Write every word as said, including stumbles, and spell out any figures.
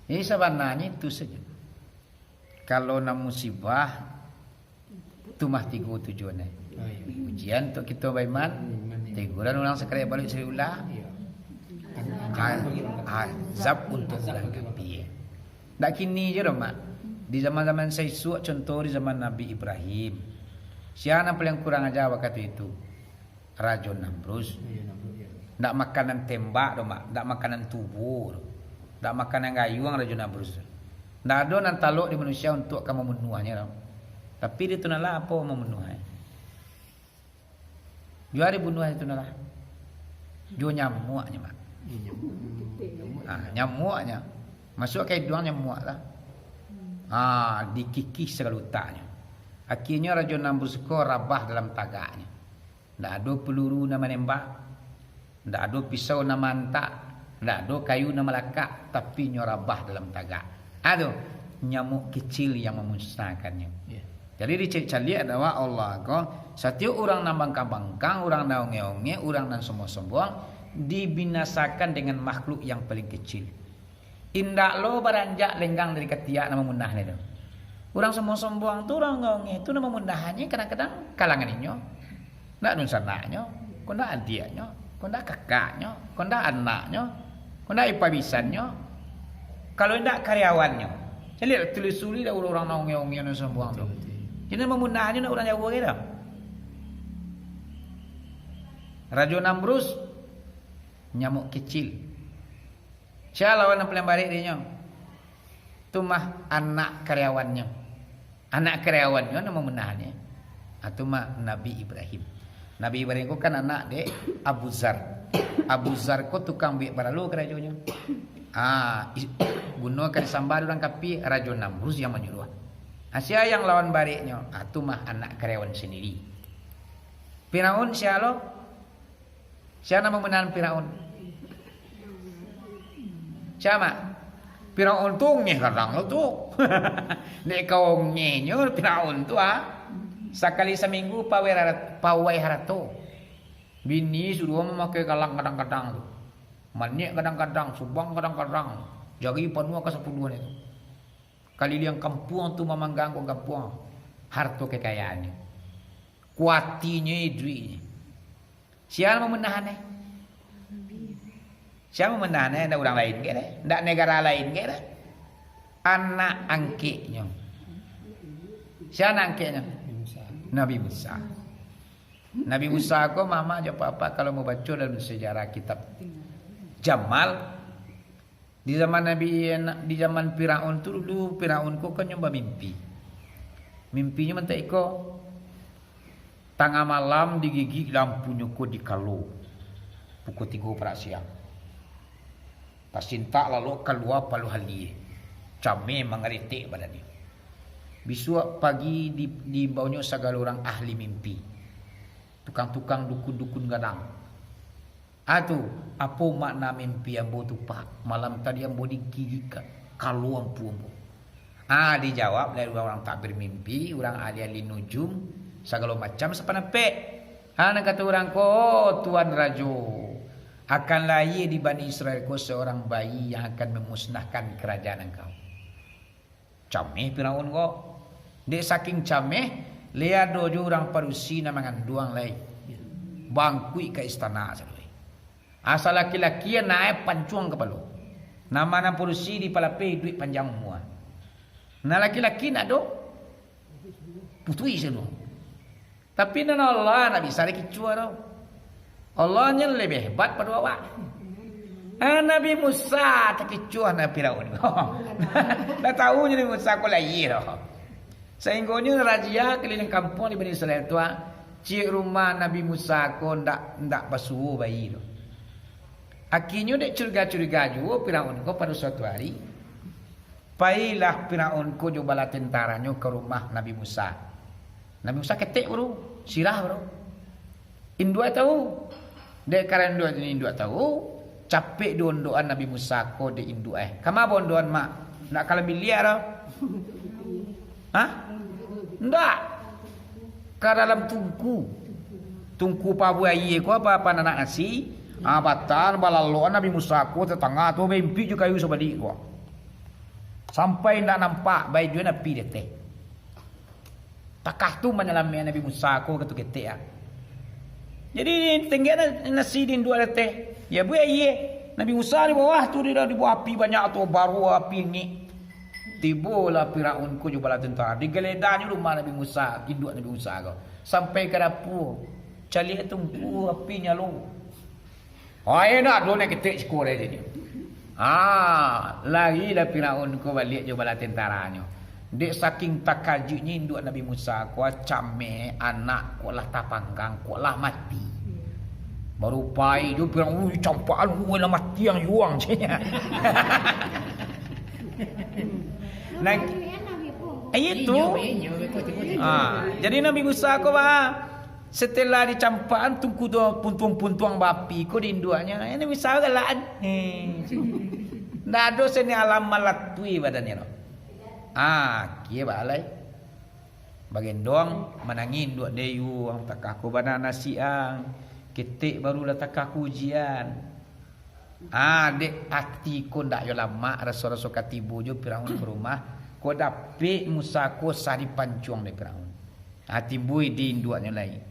Jadi sabananyo itu sajo. Kalau nan musibah, tu mah tigo tujuannyo. Oh, iya. Ujian untuak kito baiman, Baiman, iya. Teguran urang sakali baluik sari ulah. Iya. A-, azab untuak urang kafir. Ndak kini je doh, Mak. Di zaman-zaman saisuak, contoh di zaman Nabi Ibrahim. Sia nan paliang kurang aja wakatu itu? Rajo Namrus. Rajo Namrus, ya. Ndak makanan tembak doh, Mak. Ndak makanan tubuah doh. Ndak makanan gayuang Rajo Namrus tu. Ndak ado nan talok di manusia untuak ka mambunuahnyo doh. Tapi di tu nan lah apo mambunuahnyo? Jua dibunuah itu nan lah. Jo nyamuaknyo, Mak. Iya, nyamuak. Nyamuak. Ah, nyamuaknyo. Masuak ka iduang nyamuak lah. Ah, dikikih sagalo utaknyo. Akhirnyo Rajo Namrus ko rabah dalam tagaknyo. Ndak ado peluru nan manembak, ndak ado pisau nan maantak, ndak ado kayu nan malakak, tapi nyo rabah dalam tagak. Ado nyamuak kecil yang mamusnahkannyo. Ya. Jadi dicaliak-caliak dek Allah ko, satiok urang nan bangkang-bangkang, urang nan ongeh-ongeh, urang nan sombong-sombong, dibinasakan dengan makhluk yang paling kecil. Indak lo baranjak lenggang dari katiak nan mamunahnyo tu. Urang sombong-sombong tu, urang ongeh-ongeh tu nan mamunahnyo kadang-kadang kalangan inyo. Ndak dunsanaknyo, ko ndak adiaknyo, ko ndak kakaknyo, ko ndak anaknyo, ko ndak ipa bisannyo. Kalau indak karyawan-nyo. Caliak lah, tulis-tulis lah urang-urang nan ongeh-ongeh nan sombong tu. Jadi nan mamunahnyo ndak urang jauah gai doh. Rajo Namrus, nyamuak kecil. Sia lawan nan paliang barek dinyo? Tu mah anak karyawannyo. Anak karyawannyo nan mamunahnyo. Ah, tu mah Nabi Ibrahim. Nabi Ibrahim ko kan anak dek Abu Zar. Abu Zar ko tukang buek baralo karajonyo. Ah, is-, bunuah ka disambah dek urang kafir, Rajo Namrus yang manyuruah. Ah, sia yang lawan bareknyo? Ah, tu mah anak karyawan sandiri. Firaun sia lo? Sia nan mamunahan Firaun? Sia, Mak? Firaun tu ongeh gadang lo tu. Dek ka ongehnyo Firaun tu, ah. Sakali saminggu pawai hara-, pawai harato. Bini suruah mamakai galang gadang-gadang tu. Maniak gadang-gadang, subang gadang-gadang. Jari panuah ka sapuluah tu. Kaliliang kampuang tu mamanggang kampuang. Harto kekayaannyo. Kuatinyo iduiknyo. Sia nan mamunahan, eh? Sia nan mamunahan, eh? Ndak urang lain ge, eh? Ndak negara lain ge, eh? Anak angkeknyo. Sia anak angkeknyo? Nabi Musa. Nabi Musa ko, Mama jo Papa, kalau mau baco dalam sejarah kitab Jamal, Di zaman Nabi, di zaman Firaun tu dulu, Firaun ko kan nyo bamimpi. Mimpinyo mantak iko, tangah malam digigik lampunyo ko dikalo, pukul tigo parak siang. Tasintak lalok kalua paluah alie, cameh mangaritik badannyo. Bisuak pagi di, diimbaunnyo sagalo urang ahli mimpi, tukang-tukang dukun-dukun gadang. Ah tu, apo makna mimpi ambo tu, Pak? Malam tadi ambo digigik ka-, kalo ampu ambo. Ah, dijawab dek urang-urang takbir mimpi, urang ahli-ahli nujum, sagalo macam sapanapek. Ah, nan kato urang ko, "Tuan Rajo, akan lahia di Bani Israel ko seorang bayi yang akan memusnahkan kerajaan angkau." Cameh Firaun ko. Dek saking cameh, lai ado jo urang padusi nan manganduang lai. Bangkuik ka istana sadoe. Asa laki-laki, anak e pancuang kapalo. Nan ma nan padusi dipalapeh iduik panjang umua. Nan laki-laki ndak ado, putuih sadoe. Tapi nan Allah ndak bisa dikicuah doh. Allah nyo lebih hebat pado awak. Ah, Nabi Musa takicuah Nabi Firaun. Ndak tahu Nabi Musa ko lahia doh. Sahinggonyo razia keliling kampuang di Bani Israel tu, ah, ciek rumah Nabi Musa ko ndak, ndak basuo bayi doh. Akhirnyo dek curiga-curiga juo Firaun ko pado suatu hari, pailah Firaun ko jo bala tentananyo ka rumah Nabi Musa. Nabi Musa ketek baru, sirah baru. Induak tahu. Dek karano induak tahu, capek di ondokan Nabi Musa ko dek induak e. Kama baondokan, Mak? Ndak ka lambiliak doh? Hah? Ndak. Ka dalam tungku. Tungku pabuih aia ko, apa, apa nanak nasi. Ah, batan, balaloan Nabi Musa ko, tatangah tu, baimpik jo kayu sabalik ko. Sampai indak nampak, bae juo api di ateh. Takah tu manyalamaik Nabi Musa ko, kato ketek ah. Jadi, tenggekan nasi di induak di ateh. Yo buek aia. Nabi Musa di bawah tu, di, di bawah api banyak tu, baru api angek. Tibolah Firaun ko jo bala tentara. Digaledahnyo rumah Nabi Musa, induak Nabi Musa ko. Sampai ka dapua. Caliak tu, uh, api nyalo. Oh, indak ado nan ketek siko deh, jadi. Ah, larilah Firaun ko baliak jo bala tentananyo. Dek saking takajuiknyo induak Nabi Musa ko, cameh anak ko lah tapanggang, ko lah mati. Baru pai jo Firaun, "Ui, campakan, ui, lah mati ang yuang," caknyo. Nah, itu. Ah, jadi Nabi Musa ko, bah, Setelah dicampakan tungku tu puntuang-puntuang bapi ko di induaknyo, ini misal galakan. Heh. Ndak ado seni alam malatui badannyo tu. Ah, kie baalai. Bagendong, manangih induak, "Deh yuang, takah ko bana nasi ang. Ketek barulah takah ko ujian." Ah, dek ati ko ndak yo lamak, raso-raso ka tibo jo Firaun ka rumah, ko dapek Musa ko sari pancuang dek Firaun. Ah, timbua di induaknyo lai.